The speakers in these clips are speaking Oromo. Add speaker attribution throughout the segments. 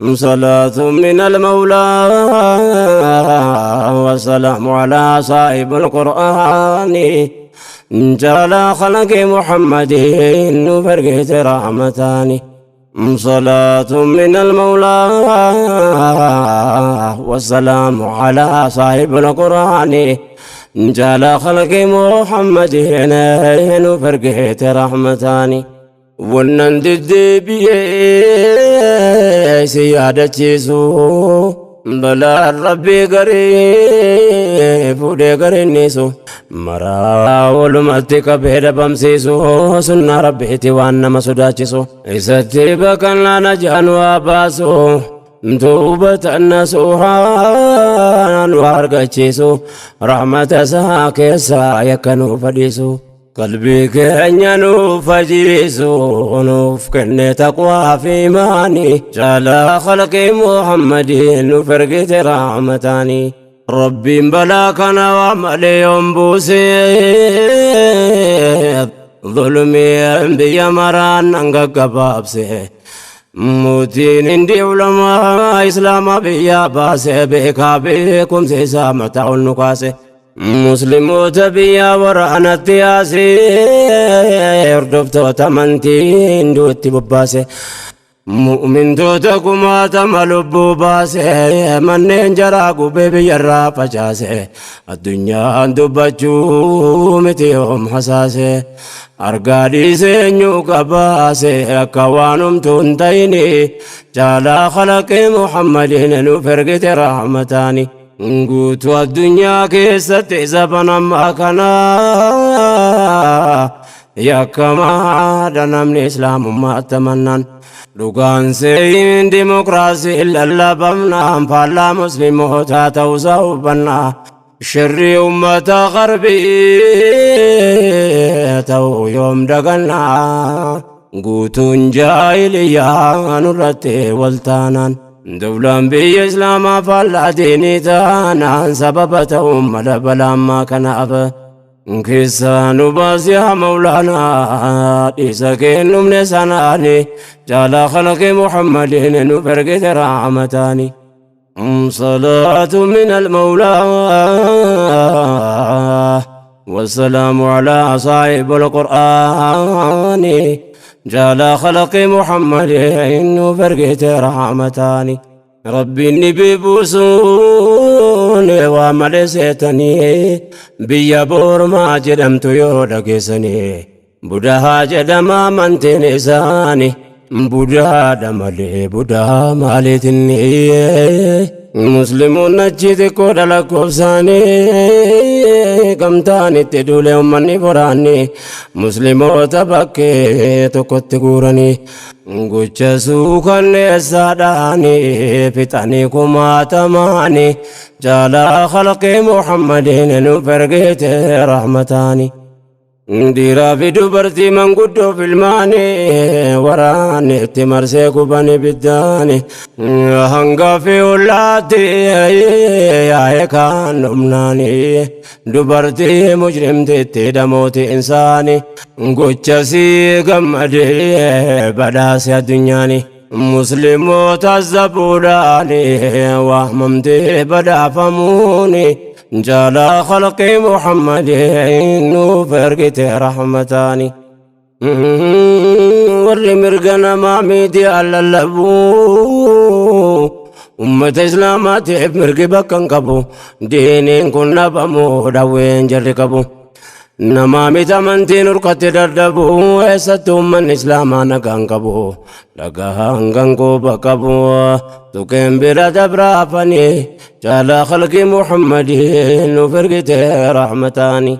Speaker 1: صلاة من المولى والسلام على صاحب القرآن جعل خلق محمد فرقت رحمتان. صلاة من المولى والسلام على صاحب القرآن جعل خلق محمد فرقت رحمتان. Wannan deddeebi'ee si yaadachiisu, balaan rabbii garii fuudhee garinniisu, maraa walumatti qabee dhabamsiisu, sunnaa rabbiiti waan nama sodaachisu, isatti baqannaa najaan waa baasu, tuubatan nasuuhaan waa argachiisu, rahmata isaa keessaa yakka nuu fadhiisu, qalbii keenya nuuf fajiisu, nuuf kenne taqwaa fi imaanii, caalaa khalqii Muhammadiin nuuf ergite rahmataanii. Rabbiin balaa kana waa malee yoon buuse, zulmiin biyya maraan nan gaggabaabse. Mootiin hindi ulamaa islaamaa biyya baase, beekaa beekumsa isaa mataa ol nu kaase. Musliimoota biyya waraanatti yaasee, hordoftoota amantii hinduutti bobbaase. Mu'mintoota kumaatama lubbuu baase, manneen jaraa gubee biyyarraa facaase. Addunyaan dubbachuu miti yoom hasaase, argaa dhiisee eenyu qabaase, akka waan humtuu hin ta'ini, caalaa khalaqee Muhammadiin nuuf ergite rahmataani. Guutuu addunyaa keessatti zaban ammaa kana yakkamaadha namni islaamummaatti amannaan. Dhugaan seeyin dimokiraasii lallabamnaan faallaa muslimootaa ta'uusaa hubannaa. Shirrii ummata qarbii ta'uu yoom dagannaa. Guutuun jaahiliyyaa nurratti wal taanaan. Dawlaan biyya islaamaa faallaa diinii taanaan, sababa ta'uun mala balaammaa kanaaf. Keessaa nu baasi yaa Mawlaanaa, dhiisa kennumne sanaani, caalaa khalqi Muhammadiin nuuf ergite rahmataani. صلاة من المولى والسلام على صاحب القرآن جال خلق محمد فرقت رحمتان. ربي النبي بوسون وملسيتني بيا بورما جدمت يودا كيسني، بودها جدما منتين إساني، budaadha malee budaa maaliitinni. Musliimoonni achi xiqqoodha lakkoofsaanii, gamtaan itti duule uummanni boraanni, musliimoota bakkee tokkotti guuranii, gocha suukanneessaadhaani fixanii kumaatamaani, jaalaa khalqii Muhammadiin nuuf ergite rahmataani. Dhiiraa fi dubartii, manguddoo fi ilmaanii, waraanni itti marsee gubanii biddaani, hanga fi ollaatti yaa'ee kaan dhumnaani, dubartii mujrimtitti dhamooti insaani, gocha sii gammadee badhaase addunyaani. Musliimoota zabuudhaani waamamtee badhaafamuuni, jaalaa khalqii Muhammadiin nuuf ergite rahmataani. Warri mirga namaa miidiyaa lallabuu, ummata islaamaatiif mirgi bakka hin qabu, diiniin kun dhabamuu dhawween jarri qabu. Namaa miti amantiin urkatti dadhabu, eessatti uummanni islaamaa nagaan qabu, dhagaan ganqooba qabu, tuqeen bira dabraafanii, caalaa khalqii Muhammadiin nuuf ergite rahmataani.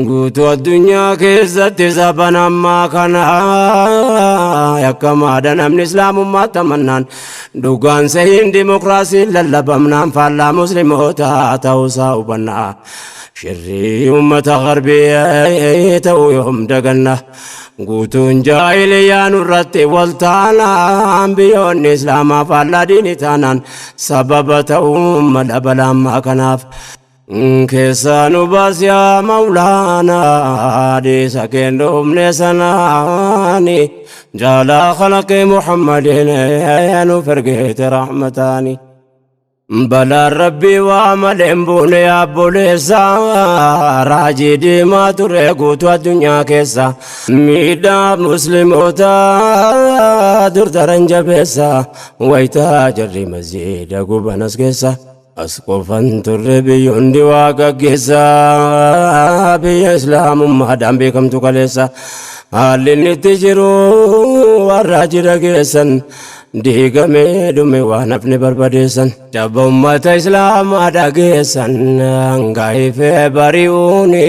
Speaker 1: Guutuu addunyaa keessatti saban ammaa kana yakkamaadha namni islaamummaatti amannaan. Dhugaan sehiin dimokiraasiin lallabamnaan faallaa muslimootaa ta'uusaa hubannaa. Shirrii uummata garbii ta'uu yoom daganna. Guutuun jaahiliyyaa nurratti wal taanaan, biyyoonni islaamaa faallaa diinii taanaan, sababa ta'uu mala balaammaa kanaaf. Keessaa nu baasi yaa Mawlaanaa, dhiisa kennuufne sanaani, Jaalaa khalaqii Muhammadin nuuf ergite rahmataani. Balaan Rabbii waa malee hin buune yaabboleessa, raajii diimaa ture guutuu addunyaa keessa, miidhaa musliimoota dur daran jabeessa, wayitaa jarri masjiida gubanas keessa. As qofan turre, biyyoonni waa gaggeessa, biyya islaamummaadhaan beekamtu kaleessa. Haalli inni itti jiru warra jira geessan, diigamee dhume waan hafne barbadeessan. Jabba ummata islaamaa dhageessan, hangaifee bari'uuni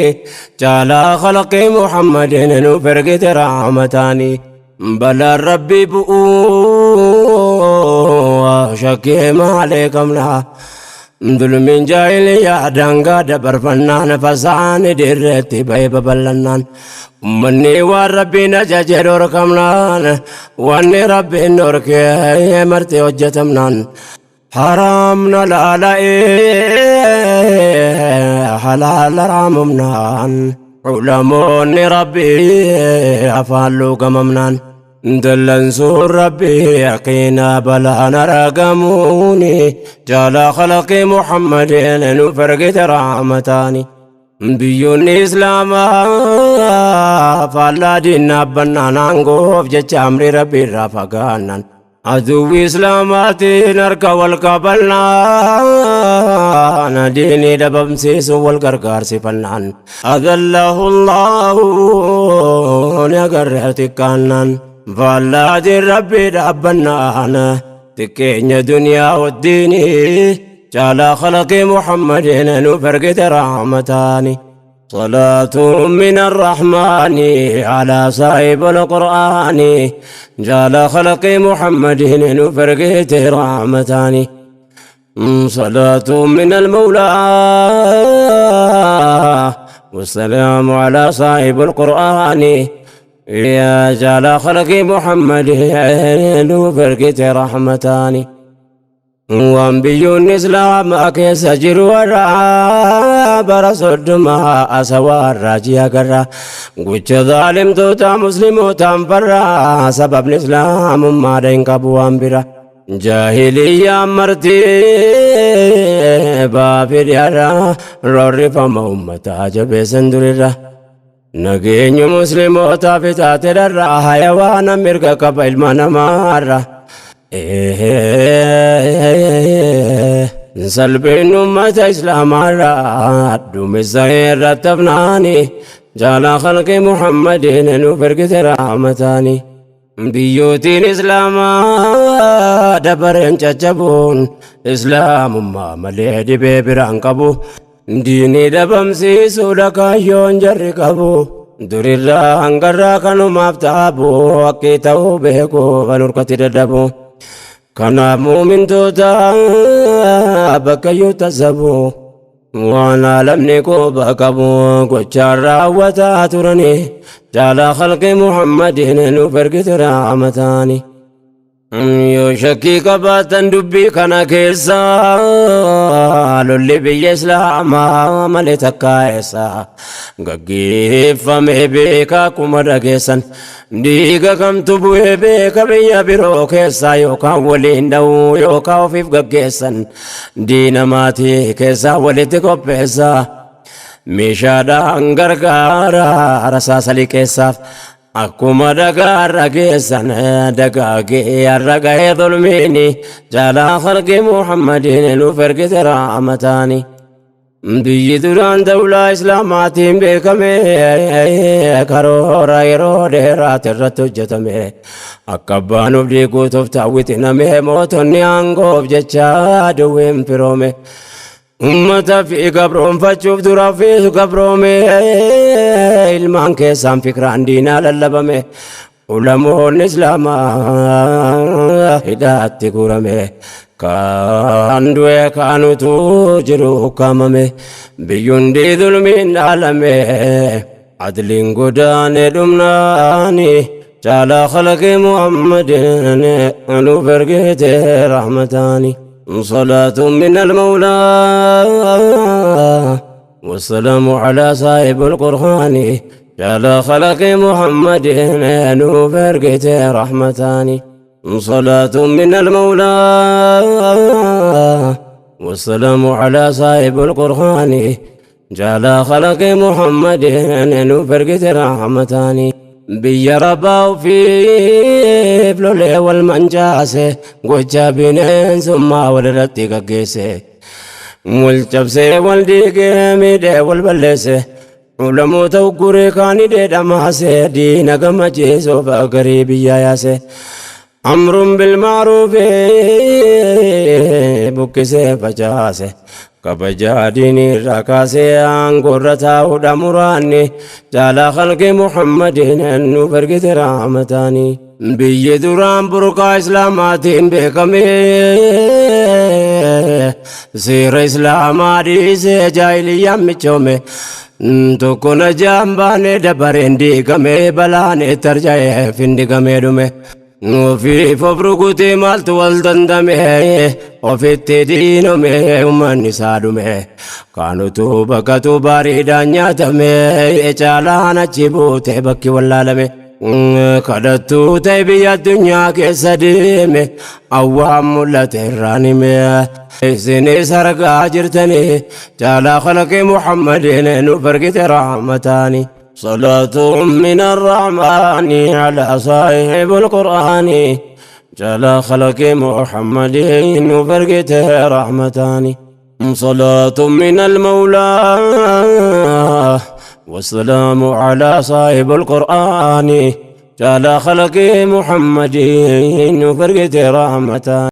Speaker 1: caalaa khalaqii Muhammadin nuuf ergite rahmataani. Balaan Rabbii bu'uu shakkii maalee qabna. Dulmiin jaahiliyaa daangaa dabarfannaan, fasaani dirreetti ba'ee babal'annaan, ummanni waan Rabbiin ajaje dhorkamnaan, wanni Rabbiin dhorkee marti hojjetamnaan, haraamna laala'ee halaal haraamumnaan, ulamoonni Rabbii afaan luugamamnaan, dallansuun Rabbii yaqiina balaan argamuuni jaalaa khalaqii Muhammadin nuuf ergite rahmataani. Biyyoonni islaamaa faallaa diinaa aangoof jecha amri Rabbii irraa fagaannan, aduwwi islaamaatiin harka wal qabannaan, diinii dhabamsiisuun wal gargaarsifannaan, adallahu Allahu ni agarre xiqqaannaan, faallaa diin Rabbii dhaabbannaan, xiqqeenya duniyaa wajjiinii caalaa khalaqii Muhammadin nuuf ergite rahmataani. صلاة من الرحمن على صاحب القرآن جال خلق محمد نفرقت رحمتان. صلاة من المولى والسلام على صاحب القرآن يا جال خلق محمد نفرقت رحمتان. Waan biyyoonni islaamaa keessa jiru warra bara 30 asawaa raajii agarra, gocha zaalimtoota muslimootaan farra, sababni islaamummaadha hin qabu waan bira. Jaahiliyyaan marti baafidhiyaadha, roorrifama ummataa jabeessan durirra. Nageenyu muslimootaaf itaate dharra, hayawaana mirga qaba ilma namaarra. Salphiin ummata islaamaarra dhumisa irratti hafnaani jaalaa khalqi Muhammadin nuuf ergite rahmataani. Biyyootiin islaamaa dabareen caccabuun islaamummaa malee dhibee biraan qabu. Diinii dhabamsiisuudha kaayyoon jarri qabu. Durirraa hangarraa kanumaaf taabu, akki ta'uu beeku kan hurkatti dadhabu. Kanaaf muumintoota bakka iyyuu tasabu waan alamni quba qabu gochaan raawwataa turani jaalaa khalqi Muhammadin nuuf ergite rahmataani. Yoo shakkii qabaatan dubbii kana keessa, lolli biyya islaamaa malee takkaa eessa gaggeeffame beeka? Akkuma dhageessan dhiiga kamtu bu'ee beeka biyya biroo keessa? Yookaan waliin dha'uu yookaan ofiif gaggeessan, diina maatii keessaa walitti qopheessa, meeshaadhaan gargaara rasaasa liqeessaaf. Akkuma dhagaarra geessan dagaagee har'a gahee zulmiini jaalaa khalqi Muhammadin nuuf ergite rahmataani. Biyyi duraan dawlaa islaamaatiin beekame, karoora yeroo dheeraati irratti hojjetame, akka abbaan of diiguutuuf taawwitiname, mootonni aangoof jecha duwween firoome. Ummata fi gabroonfachuuf dura fi gabroome, ilmaan keessaan fikraan diinaa lallabame, ulamoonni islaamaa hidhaatti guurame, kaan du'e kaanutu jiru ukkaamame, biyyundi zulmiin dhaalame, adliin godaane dhumnaani caalaa khalaqii Muhammadin nuuf ergite rahmataani. صلاة من المولى والسلام على صاحب القرآن. Jala khalaqi Muhammadin nuuf ergite rahmataani. صلاة من المولى والسلام على صاحب القرآن. جala خلق محمد nuuf ergite rahmataani. Biyya rabbaa ofiif lolee wal mancaase, gocha bineensummaa walirratti gaggeesse, wal cabsee, wal diigee, miidhee, wal balleesse, ulamoota ugguree kaanii dheedhamaase, diina gammachiisuuf garii biyya yaase, أمر بالمعروف buqqisee facaase, kabajaa diinii irraa kaasee aangoorra taa'uudha muraanni. Jaalaa khalqi Muhammadin nuuf ergite rahmataani. Biyyi duraan burqaa islaamaatiin beekame seera islaamaa dhiisee jaahiliyyaan michoome. Tokko najaan baane dabareen diigame, balaan itti arja'ee findigamee dhume. Ofiif of rukutee maaltu wal dandame, ofitti diinome, uummanni isaa dhume. Kaanutu bakkatu bareedaan nyaatame, caalaan achi buute bakki wallaalame. Kadhattuu ta'e biyya addunyaa keessa deeme, awwaan mul'ate irraan hime. Isinis argaa jirtanii jaalaa khalaqii Muhammadin nuuf ergite rahmataani. صلاة من الرحمن على صاحب القرآن. جل خلق محمد وفرقته رحمتان. صلاة من المولى والسلام على صاحب القرآن. جل خلق محمد وفرقته رحمتان.